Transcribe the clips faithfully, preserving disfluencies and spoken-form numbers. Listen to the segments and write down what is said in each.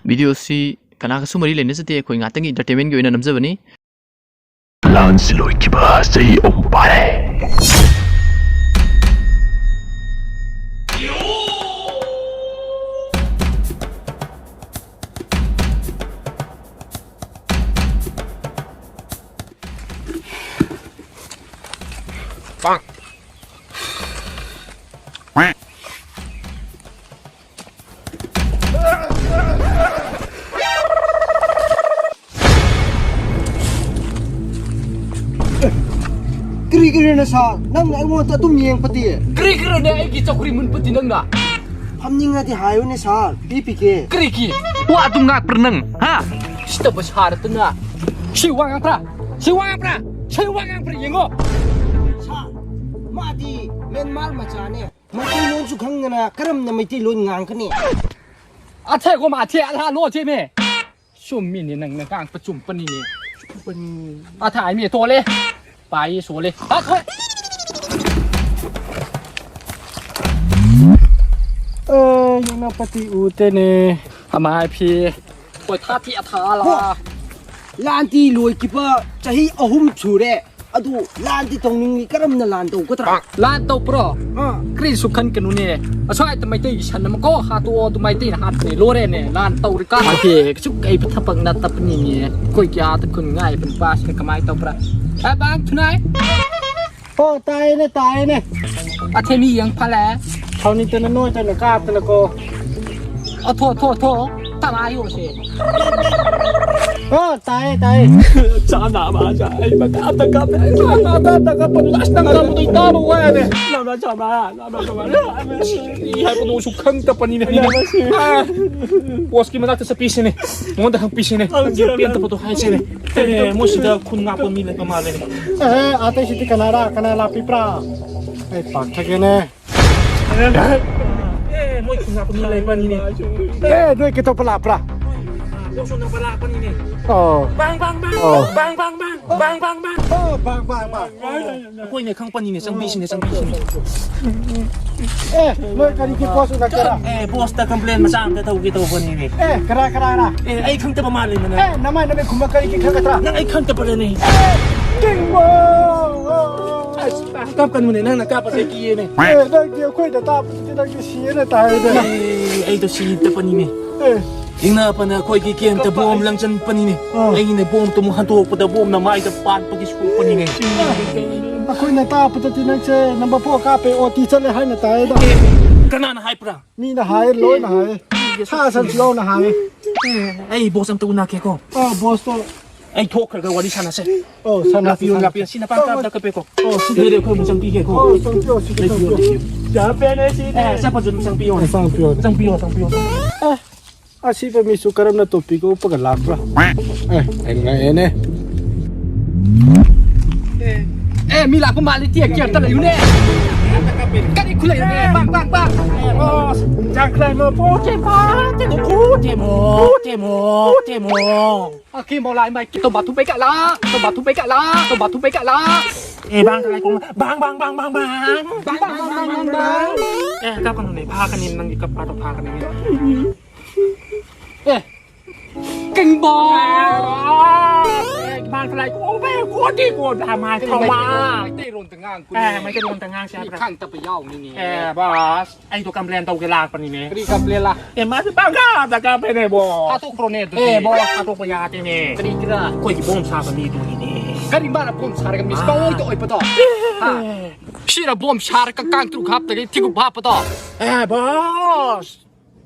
ꯚꯤꯗꯤꯑꯣꯁꯤ ꯀꯅꯥꯒꯁꯨ ꯃꯔꯤ ꯂꯩꯅꯖꯗꯦ, ꯑꯩꯈꯣꯏ ꯉꯥꯛꯇꯪꯒꯤ ꯏꯟꯇꯔꯇꯦꯟꯃꯦꯟꯒꯤ ꯑꯣꯏꯅ ꯅꯝꯖꯕꯅꯤ꯫ ꯂꯥꯟꯁꯤ ꯂꯣꯏꯈꯤꯕ ꯆꯍꯤ ꯑꯍꯨꯝ ꯐꯥꯔꯦ꯫ ꯀꯔꯤ ꯀꯔꯤꯅꯣ ꯁꯥꯔ? ꯅꯪꯅ ꯑꯩꯉꯣꯟꯗ ꯑꯗꯨꯝ ꯌꯦꯡꯕꯗꯤ? ꯀꯔꯤ ꯀꯔꯤꯅꯣ ꯑꯩꯒꯤ ꯆꯧꯀ꯭ꯔꯤ ꯃꯨꯟꯕꯗꯤ ꯅꯪꯅ? ꯐꯝꯅꯤꯡꯉꯗꯤ ꯍꯥꯏꯌꯨꯅꯦ ꯁꯥꯔ, ꯄꯤꯕꯤꯒꯦ꯫ ꯀꯔꯤꯒꯤ? ꯋꯥ ꯑꯗꯨꯝ ꯉꯥꯛꯄ꯭ꯔꯥ ꯅꯪ? ꯍꯥ? ꯁꯤꯇꯕ ꯁꯥꯔꯗꯅ꯫ ꯁꯤ ꯋꯥ ꯉꯥꯡꯕ꯭ꯔꯥ? ꯁꯤ ꯋꯥ ꯉꯥꯡꯕ꯭ꯔꯥ? ꯁꯤ ꯋꯥ ꯉꯥꯡꯕ꯭ꯔꯥ ꯌꯦꯡꯉꯣ꯫ ꯁꯥꯔ, ꯃꯥꯗꯤ ꯃ꯭ꯌꯥꯟꯃꯥꯔ ꯃꯆꯥꯅꯦ꯫ ꯃꯩꯇꯩꯂꯣꯟꯁꯨ ꯈꯪꯗꯅ ꯀꯔꯝꯅ ꯃꯩꯇꯩꯂꯣꯟ ꯉꯥꯡꯒꯅꯤ? ꯑꯊꯦ ꯒꯣ ꯃꯥ ꯊꯦ ꯑꯂꯥ ꯂꯣ ꯆꯦ ꯃꯦ꯫ ꯆꯨꯝꯃꯤꯅꯦ, ꯅꯪꯅ ꯉꯥꯡꯕ ꯆꯨꯝꯕꯅꯤꯅꯦ꯫ ꯑꯊꯥ ꯃꯦ ꯇꯣꯂꯦ꯫ ꯄꯥꯏ ꯁꯣꯂꯦ꯫ ꯑꯊꯣꯏ꯫ ꯑꯦ, ꯌꯦꯡꯅ ꯄꯇꯤ ꯎꯇꯦꯅꯦ꯫ ꯑꯃꯥꯏ ꯐꯤ꯫ ꯍꯣꯏ, ꯊꯥ ꯊꯤ ꯑꯊꯥ ꯂꯥ꯫ ꯍꯣ꯫ ꯂꯥꯟꯇꯤ ꯂꯣꯏꯈꯤꯕ ꯆꯍꯤ ꯑꯍꯨꯝ ꯁꯨꯔꯦ꯫ ꯑꯗꯨ ꯂꯥꯟꯗꯤ ꯇꯧꯅꯤꯡꯉꯤ, ꯀꯔꯝꯅ ꯂꯥꯟ ꯇꯧꯒꯗ꯭ꯔꯥ? ꯂꯥꯟ ꯇꯧꯕ꯭ꯔꯣ? ꯑꯥ꯫ ꯀꯔꯤꯁꯨ ꯈꯟꯒꯅꯨꯅꯦ꯫ ꯑꯁ꯭ꯋꯥꯏꯗ ꯃꯩꯇꯩꯒꯤ ꯁꯟ ꯑꯃ ꯀꯣ ꯍꯥꯠꯇꯣꯛꯑꯣ, ꯑꯗꯨ ꯃꯩꯇꯩꯅ ꯍꯥꯠꯄꯅꯦ꯫ ꯂꯣꯏꯔꯦꯅꯦ, ꯂꯥꯟ ꯇꯧꯔꯤꯀꯥꯟꯗ꯫ ꯃꯥꯒꯤ ꯀꯩꯁꯨ ꯀꯩꯕ ꯊꯕꯛ ꯅꯠꯇꯕꯅꯤꯅꯦ꯫ ꯑꯩꯈꯣꯏꯒꯤ ꯑꯥꯗ ꯈꯨꯟ ꯉꯥꯏꯕ ꯅꯨꯄꯥꯁꯤꯅ ꯀꯃꯥꯏꯅ ꯇꯧꯕ꯭ꯔꯥ? ꯑꯦ, ꯕꯥꯡ ꯊꯨꯅꯥꯏ꯫ ꯑꯣ, ꯇꯥꯏꯌꯦꯅꯦ, ꯇꯥꯏꯌꯦꯅꯦ꯫ ꯑꯊꯦ ꯃꯤ ꯌꯦꯡ ꯐꯂꯦ꯫ ꯍꯧꯅꯤꯇꯅ ꯅꯣꯏꯇꯅ ꯀꯥꯞꯇꯅꯀꯣ꯫ ꯑꯊꯣ, ꯑꯊꯣ, ꯑꯊꯣ꯫ ꯇꯔꯥ ꯌꯣꯁꯦ꯫ ꯑꯣ, ꯇꯥꯏꯌꯦ, ꯇꯥꯏꯌꯦ꯫ ꯆꯥꯝꯅ ꯑꯃ ꯆꯥ-, ꯑꯩ ꯃꯇꯥ ꯑꯝꯇ ꯀꯥꯞꯄꯦ꯫ ꯑꯩ ꯃꯇꯥ ꯑꯝꯇ ꯀꯥꯞꯄ꯫ ꯑꯁ, ꯅꯪ ꯀꯥꯞꯄꯗꯣ ꯑꯩ ꯇꯥꯕ ꯋꯥꯏꯅꯦ꯫ ꯆꯥꯝꯃ, ꯆꯥꯝꯃ, ꯆꯥꯝꯃ, ꯆꯥꯝꯃ꯫ ꯃꯤ ꯍꯥꯏꯕꯗꯨꯁꯨ ꯈꯪꯗꯕꯅꯤꯅꯦ꯫ ꯑꯥ, ꯕꯣꯁꯀꯤ ꯃꯅꯥꯛꯇ ꯆꯠꯄꯤꯁꯤꯅꯦ꯫ ꯃꯉꯣꯟꯗ ꯍꯪꯄꯤꯁꯤꯅꯦ꯫ ꯅꯪꯒꯤ ꯄꯦꯟꯗꯕꯗꯣ ꯍꯥꯏꯁꯤꯅꯦ꯫ ꯑꯦ, ꯃꯣꯏ ꯁꯤꯗ ꯈꯨꯟ ꯉꯥꯛꯄ ꯃꯤ ꯂꯩꯕ ꯃꯥꯜꯂꯦꯅꯦ꯫ ꯑꯦ, ꯑꯇꯩꯁꯤꯗꯤ ꯀꯅꯥꯔꯥ? ꯀꯅꯥ ꯂꯥꯛꯄꯤꯕ꯭ꯔꯥ? ꯑꯩ ꯄꯥꯛꯊꯒꯦꯅꯦ꯫ ꯑꯦ, ꯃꯣꯏ ꯈꯨꯟ ꯉꯥꯛꯄ ꯃꯤ ꯂꯩꯕꯅꯤꯅꯦ꯫ ꯑꯦ, ꯅꯣꯏ ꯀꯩꯇꯧꯕ ꯂꯥꯛꯄ꯭ꯔꯥ? ꯁꯣꯝꯗ ꯂꯥꯛꯄꯅꯤꯅꯦ꯫ ꯑꯣ꯫ ꯕꯥꯡ, ꯕꯥꯡ, ꯕꯥꯡ꯫ ꯑꯣ꯫ ꯕꯥꯡ, ꯕꯥꯡ, ꯕꯥꯡ꯫ ꯕꯥꯡ, ꯕꯥꯡ, ꯕꯥꯡ꯫ ꯑꯣ, ꯕꯥꯡ, ꯕꯥꯡ, ꯕꯥꯡ꯫ ꯑꯩꯈꯣꯏꯅꯦ ꯈꯪꯄꯅꯤꯅꯦ, ꯆꯪꯕꯤꯁꯤꯅꯦ, ꯆꯪꯕꯤꯁꯤꯅꯦ꯫ ꯑꯦ, ꯅꯣꯏ ꯀꯔꯤꯒꯤ ꯕꯣꯁ ꯎꯅꯒꯦꯔꯥ? ꯑꯦ, ꯕꯣꯁꯇ ꯀꯝꯄ꯭ꯂꯦꯟ ꯃꯆꯥ ꯑꯝꯇ ꯇꯧꯒꯦ ꯇꯧꯕꯅꯤꯅꯦ꯫ ꯑꯦ, ꯀꯅꯥ, ꯀꯅꯥ, ꯀꯅꯥ? ꯑꯦ, ꯑꯩ ꯈꯪꯗꯕ ꯃꯥꯜꯂꯤꯗꯅ꯫ ꯑꯦ, ꯅꯃꯥꯏ ꯅꯃꯤꯠ ꯈꯨꯝꯕ ꯀꯔꯤꯒꯤ ꯈꯪꯒꯗ꯭ꯔꯥ? ꯅꯪ ꯑꯩ ꯈꯪꯗꯕꯔꯅꯦ? ꯑꯦ, ꯀꯤꯡꯕꯣ! ꯑꯁ, ꯀꯥꯞꯀꯅꯨꯅꯦ, ꯅꯪꯅ ꯀꯥꯞꯄꯁꯦ ꯀꯤꯌꯦꯅꯦ꯫ ꯑꯦ, ꯅꯪꯗꯤ ꯑꯩꯈꯣꯏꯗ ꯇꯥꯞꯄꯗꯨꯗꯤ ꯅꯪꯗꯤ ꯁꯤꯌꯦꯅ ꯇꯥꯏꯗ꯫ ꯑꯦ, ꯑꯩꯗꯣ ꯁꯤꯗꯕꯅꯤꯅꯦ꯫ ꯑꯦ꯫ ꯏꯪꯅ ꯐꯅ ꯑꯩꯈꯣꯏꯒꯤ ꯀꯦꯟꯇ ꯕꯣꯝ ꯂꯪꯆꯟꯄꯅꯤꯅꯦ꯫ ꯑꯥ꯫ ꯑꯩꯅ ꯕꯣꯝꯗꯨ ꯑꯃꯨꯛ ꯍꯟꯗꯣꯛꯄꯗ ꯕꯣꯝꯅ ꯃꯥꯏꯗ ꯄꯥꯟꯕꯒꯤ ꯁꯣꯛꯄꯅꯤꯅꯦ꯫ ꯑꯩꯈꯣꯏꯅ ꯇꯥꯕꯗꯗꯤ ꯅꯪꯁꯦ ꯅꯝꯕꯔ ꯐꯣꯔ ꯀꯥꯞꯄꯦ, ꯑꯣ ꯇꯤ ꯆꯠꯂꯦ ꯍꯥꯏꯅ ꯇꯥꯏꯗ꯫ ꯑꯦ, ꯀꯅꯥꯅ ꯍꯥꯏꯕ꯭ꯔꯥ? ꯃꯤꯅ ꯍꯥꯏ, ꯂꯣꯏꯅ ꯍꯥꯏ꯫ ꯁꯥ ꯁꯟꯁꯨ ꯌꯥꯎꯅ ꯍꯥꯏ꯫ ꯑꯦ, ꯑꯩ ꯕꯣꯁ ꯑꯝꯇ ꯎꯅꯒꯦꯀꯣ꯫ ꯑꯥ, ꯕꯣꯁꯇꯣ꯫ ꯑꯩ ꯊꯣꯛꯈ꯭ꯔꯒ ꯋꯥꯔꯤ ꯁꯥꯟꯅꯁꯦ꯫ ꯑꯣ, ꯁꯥꯟꯅꯁꯤ, ꯂꯥꯛꯄꯤꯌꯣ, ꯁꯥꯟꯅꯁꯤ꯫ ꯂꯥꯛꯄꯤꯌꯣ꯫ ꯁꯤꯅ ꯄꯥꯡꯀꯥꯞꯇ ꯀꯞꯄꯦꯀꯣ꯫ ꯑꯣ, ꯁꯤꯗ꯫ ꯑꯗꯨꯗꯤ ꯑꯩꯈꯣꯏ ꯑꯃꯨꯛ ꯆꯪꯕꯤꯒꯦꯀꯣ꯫ ꯑꯣ, ꯆꯪꯕꯤꯌꯣ, ꯁꯤꯗ ꯂꯩꯕꯤꯌꯣ, ꯆꯪꯕꯤꯌꯣ꯫ ꯂꯩꯕꯤꯌꯣ꯫ ꯌꯥꯝ ꯄꯦꯟꯅ ꯁꯤꯗꯤ꯫ ꯑꯦ, ꯆꯠꯄꯁꯨ ꯑꯗꯨꯝ ꯆꯪꯕꯤꯌꯣ꯫ ꯆꯪꯕꯤꯌꯣ꯫ ꯆꯪꯕꯤꯌꯣ, ꯆꯪꯕꯤꯌꯣ꯫ ꯑꯦ, ꯑꯁꯤꯕ ꯃꯤꯁꯨ ꯀꯔꯝꯅ ꯇꯣꯄꯤꯛ ꯎꯞꯄꯒ ꯂꯥꯛꯄ꯭ꯔꯥ? ꯑꯦ, ꯑꯩ ꯉꯛꯑꯦꯅꯦ꯫ ꯑꯦ, ꯃꯤ ꯂꯥꯛꯄ ꯃꯥꯜꯂꯤ, ꯇꯦꯛ ꯀꯦꯌꯔꯗ ꯂꯩꯌꯨꯅꯦ꯫ ꯀꯔꯤ ꯈꯨꯂꯩꯅꯣꯅꯦ? ꯄꯥꯛ, ꯄꯥꯛ, ꯄꯥꯛ꯫ ꯑꯦ, ꯕꯣꯁ, ꯖꯥꯡꯈ꯭ꯂꯥꯏ ꯃꯣ ꯄꯣ ꯀꯦ ꯄꯥ ꯇꯦ ꯅꯣ ꯀꯨ ꯇꯦ ꯃꯣ, ꯇꯦ ꯃꯣ, ꯇꯦ ꯃꯣ꯫ ꯑꯀꯤ ꯃꯣ ꯂꯥꯏ ꯃꯥꯏ ꯀꯤ ꯇꯣꯝꯕ ꯊꯨꯝꯕꯩ ꯀꯥꯂꯥ, ꯇꯣꯝꯕ ꯊꯨꯝꯕꯩ ꯀꯥꯂꯥ, ꯇꯣꯝꯕ ꯊꯨꯝꯕꯩ ꯀꯥꯂꯥ꯫ ꯑꯦ, ꯕꯥꯡ ꯊꯂꯥꯏ ꯀꯣꯡ, ꯕꯥꯡ, ꯕꯥꯡ, ꯕꯥꯡ, ꯕꯥꯡ, ꯕꯥꯡ꯫ ꯕꯥꯡ, ꯕꯥꯡ, ꯕꯥꯡ, ꯕꯥꯡ, ꯕꯥꯡ꯫ ꯑꯦ, ꯀꯥꯞꯀꯅꯨꯅꯦ, ꯐꯥꯒꯅꯤ, ꯅꯪꯒꯤ ꯀꯞꯄꯥꯗꯣ ꯐꯥꯒꯅꯤ꯫ ꯑꯦ, ꯀꯤꯡꯕꯣ! ꯑꯦ, ꯕꯥꯡ ꯊꯂꯥꯏ ꯀꯣꯡ, ꯕꯦ, ꯀꯣꯗꯤ ꯀꯣ, ꯗꯥ ꯃꯥꯏ ꯊꯧꯃꯥ꯫ ꯃꯩꯇꯩꯔꯣꯟꯗ ꯉꯥꯡ ꯀꯨꯅꯦ꯫ ꯑꯦ, ꯃꯩꯇꯩꯂꯣꯟꯗ ꯉꯥꯡꯁꯦ ꯃꯤ ꯍꯥꯏꯕ꯭ꯔꯥ? ꯈꯪꯗꯕ ꯌꯥꯎꯅꯤꯅꯦ꯫ ꯑꯦ, ꯕꯣꯁ, ꯑꯩꯗꯣ ꯀꯝꯄ꯭ꯂꯦꯟ ꯇꯧꯒꯦ ꯂꯥꯛꯄꯅꯤꯅꯦ꯫ ꯀꯔꯤ ꯀꯝꯄ꯭ꯂꯦꯟ ꯂꯥ? ꯑꯦ, ꯃꯥꯁꯦ ꯄꯪꯀꯥꯞꯇ ꯀꯥꯞꯄꯦꯅꯦ, ꯕꯣꯁ꯫ ꯊꯥꯗꯣꯛꯈ꯭ꯔꯣꯅꯦ ꯑꯗꯨꯗꯤ꯫ ꯑꯦ, ꯕꯣꯁ, ꯊꯥꯗꯣꯛꯄ ꯌꯥꯗꯦꯅꯦ꯫ ꯀꯔꯤꯒꯤꯔꯥ? ꯑꯩꯈꯣꯏꯒꯤ ꯕꯣꯝ ꯁꯥꯕ ꯃꯤꯗꯨꯒꯤꯅꯦ꯫ ꯀꯔꯤ ꯃꯥꯅ ꯕꯣꯝ ꯁꯥꯔꯒ ꯃꯤꯁ ꯑꯥ꯫ ꯄꯪꯑꯣꯏꯗ ꯑꯣꯏꯕꯗꯣ? ꯍꯥ? ꯁꯤꯅ ꯕꯣꯝ ꯁꯥꯔꯒ ꯀꯥꯡ ꯇꯔꯨꯛ ꯍꯥꯞꯇꯒꯤ ꯊꯤꯒꯨꯞ ꯍꯥꯞꯄꯗꯣ? ꯑꯦ, ꯕꯣꯁ꯫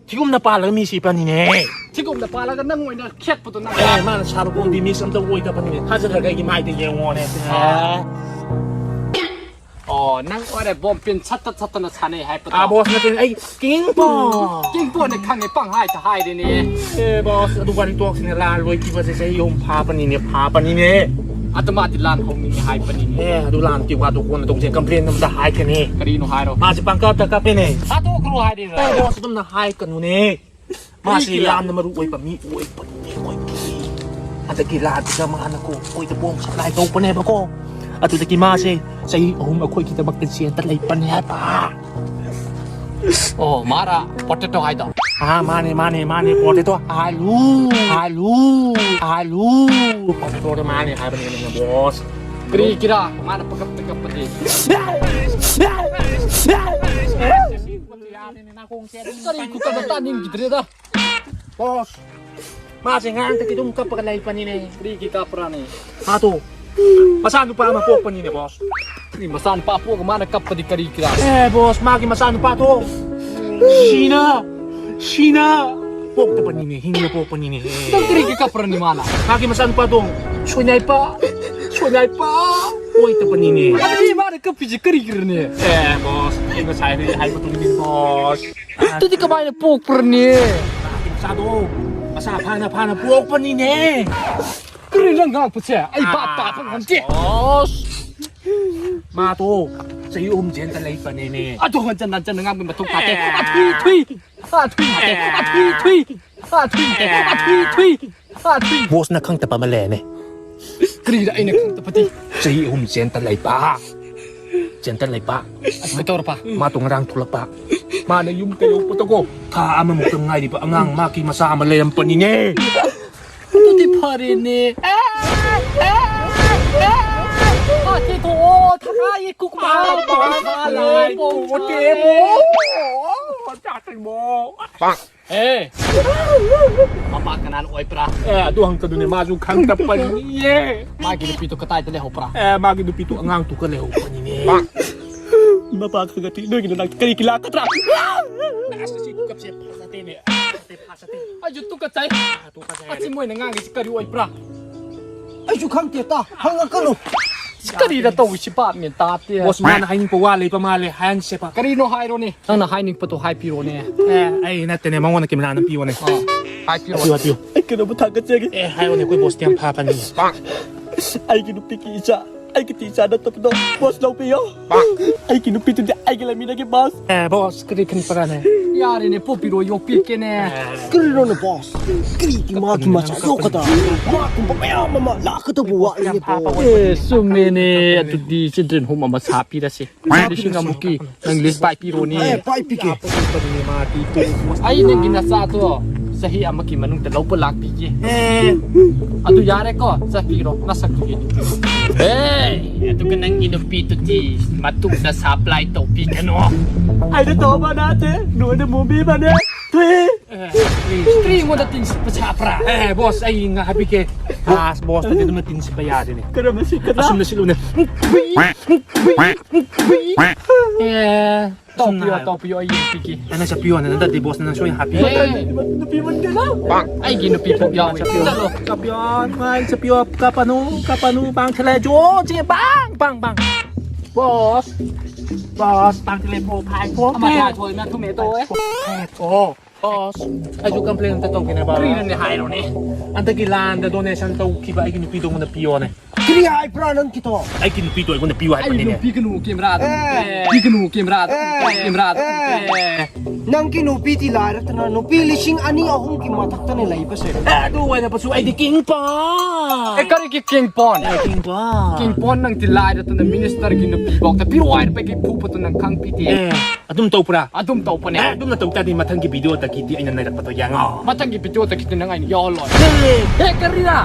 ꯊꯤꯒꯨꯝꯅ ꯄꯥꯜꯂꯒ ꯃꯤ ꯁꯤ ꯄꯟꯅꯤꯅꯦ꯫ ꯊꯤꯒꯨꯝꯅ ꯄꯥꯜꯂꯒ ꯅꯪ ꯑꯣꯏꯅ ꯈꯦꯠꯄꯗꯣ ꯅꯪ꯫ ꯑꯦ, ꯃꯥꯅ ꯁꯥꯔꯨ ꯕꯣꯝꯗꯤ ꯃꯤꯁ ꯑꯝꯇ ꯑꯣꯏꯗꯕꯅꯤꯅꯦ꯫ ꯊꯥꯖꯗ꯭ꯔꯒ ꯑꯩꯒꯤ ꯃꯥꯏꯗ ꯌꯦꯡꯉꯣꯅꯦ꯫ ꯑꯦ꯫ ꯑꯣ, ꯅꯪ ꯑꯣꯏꯔꯦ ꯕꯣꯝ ꯄꯤꯟ ꯁꯠꯇ ꯁꯠꯇꯅ ꯁꯥꯟꯅꯩ ꯍꯥꯏꯕꯗꯣ꯫ ꯑꯥ, ꯕꯣꯁ ꯅꯠꯇꯦ, ꯑꯩ ꯀꯤꯡ ꯄꯣ꯫ ꯀꯤꯡ ꯄꯣꯅꯦ ꯈꯪꯉꯦ, ꯄꯪꯍꯥꯏꯗ ꯍꯥꯏꯔꯦꯅꯦ꯫ ꯑꯦ, ꯕꯣꯁ, ꯑꯗꯨ ꯋꯥꯔꯤ ꯇꯣꯛꯁꯤꯅꯦ, ꯂꯥꯟ ꯂꯣꯏꯈꯤꯕꯁꯦ ꯆꯍꯤ ꯑꯍꯨꯝ ꯐꯥꯕꯅꯤꯅꯦ, ꯐꯥꯕꯅꯤꯅꯦ꯫ ꯑꯗꯨ ꯃꯥꯗꯤ ꯂꯥꯟ ꯍꯧꯅꯤꯡꯉꯦ ꯍꯥꯏꯕꯅꯤꯅꯦ꯫ ꯑꯦ, ꯑꯗꯨ ꯂꯥꯟꯒꯤ ꯋꯥꯗꯣ ꯀꯣꯟꯅ ꯇꯧꯁꯦ, ꯀꯝꯄ꯭ꯂꯦꯟ ꯑꯝꯇ ꯍꯥꯏꯒꯅꯤ꯫ ꯀꯔꯤꯅꯣ ꯍꯥꯏꯔꯣ꯫ ꯃꯥꯁꯦ ꯄꯪꯀꯥꯞꯇ ꯀꯥꯞꯄꯦꯅꯦ꯫ ꯊꯥꯗꯣꯛꯈ꯭ꯔꯣ ꯍꯥꯏꯔꯤꯔꯣ? ꯑꯦ, ꯕꯣꯁ, ꯑꯗꯨꯝꯅ ꯍꯥꯏꯒꯅꯨꯅꯦ꯫ ꯃꯥꯁꯤ ꯀꯔꯤꯒꯤꯔꯥ? ꯌꯥꯝꯅ ꯃꯔꯨ ꯑꯣꯏꯕ ꯃꯤ ꯑꯣꯏꯕꯅꯤ ꯑꯩꯈꯣꯏꯒꯤ꯫ ꯍꯟꯗꯛꯀꯤ ꯂꯥꯟꯁꯤꯗ ꯃꯥꯅꯀꯣ ꯑꯩꯈꯣꯏꯗ ꯕꯣꯝ ꯁꯄ꯭ꯂꯥꯏ ꯇꯧꯕꯅꯦꯕꯀꯣ꯫ ꯑꯗꯨꯗꯒꯤ ꯃꯥꯁꯦ ꯆꯍꯤ ꯑꯍꯨꯝ ꯑꯩꯈꯣꯏꯒꯤꯗꯃꯛꯇ ꯖꯦꯜꯗ ꯂꯩꯕꯅꯦ ꯍꯥꯏꯕ꯫ ꯑꯣ, ꯃꯥꯔꯥ ꯄꯣꯇꯦꯇꯣ ꯍꯥꯏꯗꯣ? ꯑꯥ, ꯃꯥꯅꯦ, ꯃꯥꯅꯦ, ꯃꯥꯅꯦ, ꯄꯣꯇꯦꯇꯣ꯫ ꯑꯥꯂꯨ, ꯑꯥꯂꯨ, ꯑꯥꯂꯨ꯫ ꯄꯣꯇꯦꯇꯣꯗ ꯃꯥꯅꯦ ꯍꯥꯏꯕꯅꯦ, ꯕꯣꯁ꯫ ꯀꯔꯤꯒꯤꯔꯥ ꯃꯥꯅ ꯄꯪꯀꯞꯇ ꯀꯞꯄꯗꯤ? ꯀꯔꯤ ꯈꯨꯀꯞꯅꯣ? ꯇꯥꯅꯤꯡꯈꯤꯗ꯭ꯔꯦꯗ꯫ ꯕꯣꯁ, ꯃꯥꯁꯦ ꯉꯔꯥꯡꯗꯒꯤ ꯑꯗꯨꯝ ꯀꯞꯄꯒ ꯂꯩꯕꯅꯤꯅꯦ꯫ ꯀꯔꯤꯒꯤ ꯀꯞꯄ꯭ꯔꯥꯅꯦ? ꯃꯥꯗꯣ ꯃꯆꯥ ꯅꯨꯄꯥ ꯑꯃ ꯄꯣꯛꯄꯅꯤꯅꯦ, ꯕꯣꯁ꯫ ꯀꯔꯤ ꯃꯆꯥ ꯅꯨꯄꯥ ꯄꯣꯛꯑꯒ ꯃꯥꯅ ꯀꯞꯄꯗꯤ ꯀꯔꯤꯒꯤꯔꯥ? ꯑꯦ, ꯕꯣꯁ, ꯃꯥꯒꯤ ꯃꯆꯥ ꯅꯨꯄꯥꯗꯣ ꯁꯤꯅ, ꯁꯤꯅ ꯄꯣꯛꯇꯕꯅꯤꯅꯦ, ꯍꯤꯡꯅ ꯄꯣꯛꯄꯅꯤꯅꯦ꯫ ꯅꯪ ꯀꯔꯤꯒꯤ ꯀꯞꯄ꯭ꯔꯅꯦ ꯃꯥꯅ? ꯃꯥꯒꯤ ꯃꯆꯥ ꯅꯨꯄꯥꯗꯣ ꯁꯣꯏꯅꯥꯏꯄ, ꯁꯣꯏꯅꯥꯏꯄ ꯑꯣꯏꯗꯕꯅꯤꯅꯦ꯫ ꯑꯗꯨꯗꯤ ꯃꯥꯅ ꯀꯞꯄꯤꯁꯦ ꯀꯔꯤꯒꯤꯔꯅꯦ? ꯑꯦ, ꯕꯣꯁ, ꯑꯩ ꯉꯁꯥꯏꯗꯒꯤ ꯍꯥꯏꯕ ꯇꯨꯃꯤꯟ, ꯕꯣꯁ꯫ ꯑꯗꯨꯗꯤ ꯀꯃꯥꯏꯅ ꯄꯣꯛꯄ꯭ꯔꯅꯦ? ꯃꯆꯥꯗꯣ ꯃꯁꯥ ꯐꯥꯅ ꯐꯥꯅ ꯄꯣꯛꯄꯅꯤꯅꯦ꯫ ꯀꯔꯤ ꯅꯪ ꯉꯥꯡꯉꯛꯄꯁꯦ? ꯑꯩ ꯚꯥꯞ ꯇꯥꯕ ꯉꯝꯗꯦ꯫ ꯑꯁ! ꯃꯥꯗꯣ ꯆꯍꯤ ꯑꯍꯨꯝ ꯖꯦꯜꯗ ꯂꯩꯕꯅꯦꯃꯦ꯫ ꯑꯗꯨ ꯍꯟꯖꯟ ꯍꯟꯖꯟꯅ ꯉꯥꯡꯕꯩ ꯃꯊꯧ ꯇꯥꯗꯦ꯫ ꯑꯦ꯫ ꯑꯊꯨꯏ ꯊꯨꯏ! ꯑꯊꯨꯏ ꯊꯨꯏ! ꯑꯊꯨꯏ ꯊꯨꯏ! ꯑꯊꯨꯏ ꯊꯨꯏ! ꯕꯣꯁꯅ ꯈꯪꯗꯕ ꯑꯃ ꯂꯩꯔꯅꯦ꯫ ꯀꯔꯤꯔ ꯑꯩꯅ ꯈꯪꯗꯕꯗꯤ? ꯆꯍꯤ ꯑꯍꯨꯝ ꯖꯦꯜꯗ ꯂꯩꯕ꯫ ꯖꯦꯜꯗ ꯂꯩꯕ꯫ ꯑꯁ, ꯀꯩꯗꯧꯔꯕ? ꯃꯥꯗꯣ ꯉꯔꯥꯡ ꯊꯣꯛꯂꯛꯄ꯫ ꯃꯥꯅ ꯌꯨꯝ ꯀꯩꯔꯧꯕꯗꯀꯣ ꯊꯥ ꯑꯃꯃꯨꯛꯇ ꯉꯥꯏꯔꯤꯕ ꯑꯉꯥꯡ ꯃꯥꯒꯤ ꯃꯆꯥ ꯑꯃ ꯂꯩꯔꯝꯕꯅꯤꯅꯦ꯫ ꯑꯗꯨꯗꯤ ꯐꯔꯦꯅꯦ꯫ ꯊꯥ ꯊꯦꯡꯊꯣꯛꯑꯣ, ꯊꯥ ꯌꯦꯛ ꯀꯨꯛ ꯃꯥ ꯄꯣꯇꯦꯃꯣ꯫ ꯑꯦ! ꯃꯄꯥ ꯀꯅꯥꯅ ꯑꯣꯏꯕ꯭ꯔꯥ? ꯑꯦ, ꯑꯗꯨ ꯍꯪꯀꯗꯨꯅꯦ ꯃꯥꯁꯨ ꯈꯪꯗꯕꯅꯤꯌꯦ꯫ ꯃꯥꯒꯤ ꯅꯨꯄꯤꯗꯨ ꯀꯗꯥꯏꯗ ꯂꯩꯍꯧꯕ꯭ꯔꯥ? ꯑꯦ, ꯃꯥꯒꯤ ꯅꯨꯄꯤꯗꯨ ꯑꯉꯥꯡꯗꯨꯒ ꯂꯩꯍꯧꯕꯅꯤꯅꯦ꯫ ꯃꯄꯥ ꯈꯪꯉꯗꯤ ꯅꯣꯏꯒꯤ ꯅꯅꯥꯛꯇ ꯀꯔꯤꯒꯤ ꯂꯥꯛꯀꯗ꯭ꯔꯥ? ꯑꯁ, ꯑꯁꯤ ꯀꯞꯁꯦ ꯐꯖꯗꯦꯅꯦ꯫ ꯐꯖꯗꯦ, ꯐꯖꯗꯦ꯫ ꯑꯩꯁꯨ ꯇꯨꯀꯠꯆꯩ꯫ ꯑꯥ, ꯇꯨꯀꯠꯆꯩ ꯍꯥꯏꯔꯦ꯫ ꯑꯁꯤ ꯃꯣꯏꯅ ꯉꯥꯡꯉꯤꯁꯤ ꯀꯔꯤ ꯑꯣꯏꯕ꯭ꯔꯥ? ꯑꯩꯁꯨ ꯈꯪꯗꯦ, ꯇꯥ, ꯍꯪꯉꯛꯀꯅꯨ꯫ ꯁꯤ ꯀꯔꯤꯔ ꯇꯧꯔꯤꯁꯤ? ꯚꯥꯞ ꯃꯦꯟ ꯇꯥꯗꯦ꯫ ꯕꯣꯁ, ꯃꯥꯅ ꯍꯥꯏꯅꯤꯡꯕ ꯋꯥ ꯂꯩꯕ ꯃꯥꯜꯂꯦ, ꯍꯥꯏꯍꯟꯁꯦꯕ꯫ ꯀꯔꯤꯅꯣ ꯍꯥꯏꯔꯣꯅꯦ, ꯅꯪꯅ ꯍꯥꯏꯅꯤꯡꯕꯗꯣ ꯍꯥꯏꯕꯤꯔꯣꯅꯦ꯫ ꯑꯦ, ꯑꯩ ꯅꯠꯇꯦꯅꯦ, ꯃꯉꯣꯟꯗ ꯀꯦꯃꯦꯔꯥ ꯅꯝꯕꯤꯌꯣꯅꯦ꯫ ꯑꯥ, ꯍꯥꯏꯕꯤꯔꯣ꯫ ꯍꯥꯏꯕꯤꯌꯨ, ꯍꯥꯏꯕꯤꯌꯨ꯫ ꯑꯩ ꯀꯩꯅꯣꯝꯃ ꯊꯥꯒꯠꯆꯒꯦ꯫ ꯑꯦ, ꯍꯥꯏꯌꯣꯅꯦ, ꯑꯩꯈꯣꯏ ꯕꯣꯁꯇꯤ ꯌꯥꯝ ꯐꯕꯅꯤ꯫ ꯑꯩꯒꯤ ꯅꯨꯄꯤꯒꯤ ꯏꯆꯥ, ꯑꯩꯒꯤ ꯏꯆꯥ ꯅꯠꯇꯕꯗꯣ ꯕꯣꯁ ꯂꯧꯕꯤꯌꯣ꯫ ꯑꯩꯒꯤ ꯅꯨꯄꯤꯗꯨꯗꯤ ꯑꯩꯒ ꯂꯩꯃꯤꯟꯅꯒꯦ, ꯕꯣꯁ꯫ ꯑꯦ, ꯕꯣꯁ, ꯀꯔꯤ ꯈꯟꯕ꯭ꯔꯥꯅꯦ? ꯌꯥꯔꯦꯅꯦ, ꯄꯣꯄꯤꯔꯣ, ꯌꯣꯛꯄꯤꯔꯛꯀꯦꯅꯦ꯫ ꯀꯔꯤꯅꯣꯅꯦ, boss? ꯀꯔꯤꯒꯤ ꯃꯥꯒꯤ ꯃꯆꯥ ꯌꯣꯛꯀꯗꯕ? ꯃꯥꯒꯨꯝꯕ ꯃꯌꯥꯝ ꯑꯃ ꯂꯥꯛꯀꯗꯕ ꯋꯥꯠꯂꯤꯅꯦ, boss꯫ ꯑꯦ, ꯆꯨꯝꯃꯦꯅꯦ꯫ ꯑꯗꯨꯗꯤ children home ꯑꯃ ꯁꯥꯕꯤꯔꯁꯦ꯫ ꯂꯤꯁꯤꯡ ꯑꯃꯨꯛꯀꯤ ꯅꯪ list ꯄꯥꯏꯄꯤꯔꯣꯅꯦ꯫ ꯑꯦ, ꯄꯥꯏꯄꯤꯒꯦ꯫ ꯑꯩ ꯅꯪꯒꯤ ꯅꯆꯥꯗꯣ ꯆꯍꯤ ꯑꯃꯒꯤ ꯃꯅꯨꯡꯗ ꯂꯧꯕ ꯂꯥꯛꯄꯤꯒꯦ꯫ ꯑꯦ꯫ ꯑꯗꯨ ꯌꯥꯔꯦꯀꯣ, ꯆꯠꯄꯤꯔꯣ, ꯅꯁꯛꯇꯨ ꯌꯦꯡꯅꯤꯡꯗ꯭ꯔꯦ꯫ ꯑꯦ, ꯑꯗꯨꯒ ꯅꯪꯒꯤ ꯅꯨꯄꯤꯗꯨꯗꯤ ꯃꯇꯨꯡꯗ supply ꯇꯧꯕꯤꯒꯅꯣ꯫ ꯑꯩꯅ ꯇꯧꯕ ꯅꯠꯇꯦ, ꯅꯣꯏꯅ ꯃꯨꯕꯤꯕꯅꯦ꯫ ꯊꯨꯏ꯫ ꯑꯦ, ꯀꯔꯤ ꯑꯩꯉꯣꯟꯗ ꯇꯤꯟ ꯁꯤꯠꯄ ꯁꯥꯕ꯭ꯔꯥ? ꯑꯦ, boss, ꯑꯩ ꯉꯥ ꯍꯥꯏꯕꯤꯒꯦ꯫ ꯑꯁ, boss ꯇꯗꯤ ꯑꯗꯨꯝꯅ ꯇꯤꯟ ꯁꯤꯠꯄ ꯌꯥꯗꯦꯅꯦ꯫ ꯀꯔꯝꯕ ꯁꯤꯠꯀꯗ꯭ꯔꯥ? ꯑꯁꯨꯝꯅ ꯁꯤꯠꯂꯨꯅꯦ꯫ ꯑꯦ꯫ ꯇꯧꯕꯤꯌꯣ, ꯇꯧꯕꯤꯌꯣ, ꯑꯩ ꯌꯦꯡꯕꯤꯒꯦ꯫ ꯅꯪ ꯆꯠꯄꯤꯌꯣ, ꯅꯪ ꯅꯠꯇ꯭ꯔꯗꯤ boss ꯅꯪ ꯁꯣꯏꯅ ꯍꯥꯠꯄꯤ꯫ ꯑꯦ꯫ ꯅꯨꯄꯤ ꯃꯟꯗꯦꯅ꯫ ꯑꯩꯒꯤ ꯅꯨꯄꯤ ꯄꯣꯛ ꯌꯥꯎꯋꯦ꯫ ꯆꯠꯄꯤꯌꯣ꯫ ꯆꯠꯂꯣ꯫ ꯆꯠꯄꯤꯌꯣ, ꯅꯨꯡꯉꯥꯏ ꯆꯠꯄꯤꯌꯣ, ꯀꯥꯞꯄꯅꯨ, ꯀꯥꯞꯄꯅꯨ, ꯄꯥꯡ ꯊꯤꯜꯂꯦ, ꯖꯣ, ꯆꯦ, ꯄꯥꯡ, ꯄꯥꯡ, ꯄꯥꯡ꯫ Boss, boss, ꯄꯥꯡ ꯊꯤꯜꯂꯦ, ꯐꯣ, ꯐꯥꯏ, ꯐꯣ, ꯑꯃ ꯐꯦ꯫ ꯌꯥꯊꯣꯏ, ꯃ ꯊꯨꯝꯃꯦ ꯇꯧꯋꯦ꯫ ꯐꯦ, ꯐꯣ꯫ Boss, ꯑꯩꯁꯨ complain ꯑꯝꯇ ꯇꯧꯒꯦꯅꯦ, ꯕꯕꯥ꯫ ꯀꯔꯤꯅꯣꯅꯦ ꯍꯥꯏꯔꯣꯅꯦ? ꯍꯟꯗꯛꯀꯤ ꯂꯥꯟꯗ donation ꯇꯧꯈꯤꯕ ꯑꯩꯒꯤ ꯅꯨꯄꯤꯗꯣ ꯑꯩꯉꯣꯟꯗ ꯄꯤꯌꯣꯅꯦ꯫ ꯀꯔꯤ ꯍꯥꯏꯕ꯭ꯔꯥ ꯅꯪꯒꯤꯗꯣ? ꯑꯩꯒꯤ ꯅꯨꯄꯤꯗꯣ ꯑꯩꯉꯣꯟꯗ ꯄꯤꯌꯨ ꯑꯩ ꯍꯥꯏꯕꯅꯤꯅꯦ꯫ ꯅꯨꯄꯤ ꯀꯅꯨ camera ꯗ ꯑꯦ꯫ ꯅꯨꯄꯤ ꯀꯅꯨ camera ꯗ ꯑꯦ꯫ Camera ꯗ ꯑꯦ꯫ ꯑꯦ꯫ ꯅꯪꯒꯤ ꯅꯨꯄꯤꯗꯤ ꯂꯥꯏꯔꯗꯅ ꯅꯨꯄꯤ ꯂꯤꯁꯤꯡ ꯑꯅꯤ ꯑꯍꯨꯝꯒꯤ ꯃꯊꯛꯇꯅꯦ ꯂꯩꯕꯁꯦ꯫ ꯑꯦ, ꯑꯗꯨ ꯑꯣꯏꯔꯕꯁꯨ ꯑꯩꯗꯤ king ꯄꯥꯟ꯫ ꯑꯦ, ꯀꯔꯤꯒꯤ king ꯄꯥꯟ? ꯑꯦ, king ꯄꯥꯟ꯫ King ꯄꯥꯟ ꯅꯪꯗꯤ ꯂꯥꯏꯔꯗꯅ minister ꯒꯤ ꯅꯨꯄꯤꯐꯥꯎꯗ ꯄꯤꯔꯣ ꯍꯥꯏꯔꯕꯒꯤ ꯐꯨꯕꯗꯨ ꯅꯪ ꯈꯪꯕꯤꯗꯦ꯫ ꯑꯦ, ꯑꯗꯨꯝ ꯇꯧꯕ꯭ꯔꯥ? ꯑꯗꯨꯝ ꯇꯧꯕꯅꯦ꯫ ꯑꯦ, ꯑꯗꯨꯝꯅ ꯇꯧ ꯇꯥꯔꯗꯤ ꯃꯊꯪꯒꯤ video ꯗꯒꯤꯗꯤ ꯑꯩꯅ ꯅꯩꯔꯛꯄꯗꯣ ꯌꯦꯡꯉꯣ꯫ ꯃꯊꯪꯒꯤ video ꯗꯒꯤꯗꯤ ꯅꯪ ꯑꯩꯅ ꯌꯥꯎꯍꯜꯂꯣꯏ꯫ ꯑꯦ! ꯑꯦ, ꯀꯔꯤꯔꯥ?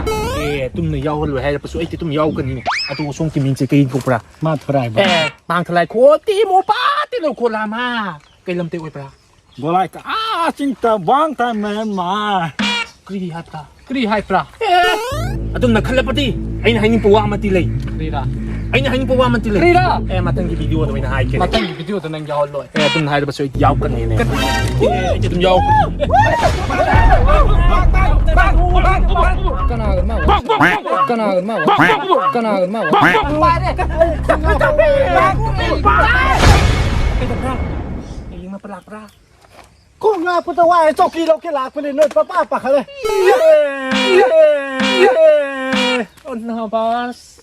ꯑꯦ, ꯑꯗꯨꯝꯅ ꯌꯥꯎꯍꯜꯂꯣꯏ ꯍꯥꯏꯔꯕꯁꯨ ꯑꯩꯗꯤ ꯑꯗꯨꯝ ꯌꯥꯎꯒꯅꯤꯅꯦ꯫ ꯑꯗꯣ ꯁꯣꯝꯒꯤ ꯃꯤꯡꯁꯦ ꯀꯔꯤ ꯀꯧꯕ꯭ꯔꯥ? ꯃꯥꯊꯨꯔꯥꯏꯕ꯫ ꯑꯦ, ꯃꯥꯡꯊꯂꯥꯏ ꯈꯣ ꯇꯤ ꯃꯣ ꯄꯥ ꯇꯤ ꯂꯣ ꯈꯣ ꯂꯥ ꯃꯥ꯫ ꯀꯩ ꯂꯝꯗꯩ ꯑꯣꯏꯕ꯭ꯔꯥ? ꯒꯣꯂꯥꯏ ꯀ-, ꯑꯥ, ꯆꯤꯡꯇ ꯋꯥꯡ ꯇꯥꯏ ꯃꯌꯥꯝ ꯃꯥ꯫ ꯀꯔꯤ ꯍꯥꯏꯕ꯭ꯔꯥ? ꯀꯔꯤ ꯍꯥꯏꯕ꯭ꯔꯥ? ꯑꯦ! ꯑꯗꯨꯝꯅ ꯈꯜꯂꯕꯗꯤ ꯑꯩꯅ ꯍꯥꯏꯅꯤꯡꯕ ꯋꯥ ꯑꯃꯗꯤ ꯂꯩ꯫ ꯀꯔꯤꯔꯥ? ꯑꯩꯅ ꯍꯥꯏꯅꯤꯡꯕ ꯋꯥ ꯑꯃꯗꯤ ꯂꯩ꯫ ꯀꯔꯤꯔꯥ? ꯑꯦ, ꯃꯊꯪꯒꯤ video ꯗ ꯑꯣꯏꯅ ꯍꯥꯏꯒꯦ꯫ ꯃꯊꯪꯒꯤ video ꯗ ꯅꯪ ꯌꯥꯎꯍꯜꯂꯣꯏ꯫ ꯑꯦ, ꯑꯗꯨꯝ ꯍꯥꯏꯔꯕꯁꯨ ꯑꯩ ꯌꯥꯎꯒꯅꯤꯅꯦ꯫ ꯑꯦ, ꯑꯩꯗꯤ ꯑꯗꯨꯝ ꯌꯥꯎꯒꯅꯤ꯫ ꯀꯅꯥꯒ ꯃꯥ ꯋꯥꯔꯤ ꯁꯥꯟꯅ-, ꯀꯅꯥꯒ ꯃꯥ ꯋꯥꯔꯤ ꯁꯥꯟꯅ-, ꯀꯅꯥꯒ ꯃꯥ ꯋꯥꯔꯤ ꯁꯥꯟꯅ-, ꯀꯅꯥꯒ ꯃꯥ ꯋꯥꯔꯤ ꯁꯥꯟꯅ-, ꯀꯩꯗꯧꯕ꯭ꯔꯥ? ꯌꯦꯡꯂꯛꯄ ꯂꯥꯛꯄ꯭ꯔꯥ? ꯈꯣꯡ ꯉꯥꯛꯄꯗ ꯋꯥꯔꯦ, ꯆꯧꯀꯤ ꯂꯧꯒꯦ ꯂꯥꯛꯄꯅꯦ, ꯅꯣꯏ ꯄꯄꯥ ꯄꯥꯈꯠꯂꯦ꯫ ꯑꯣ, ꯅꯥꯕꯥꯁ꯫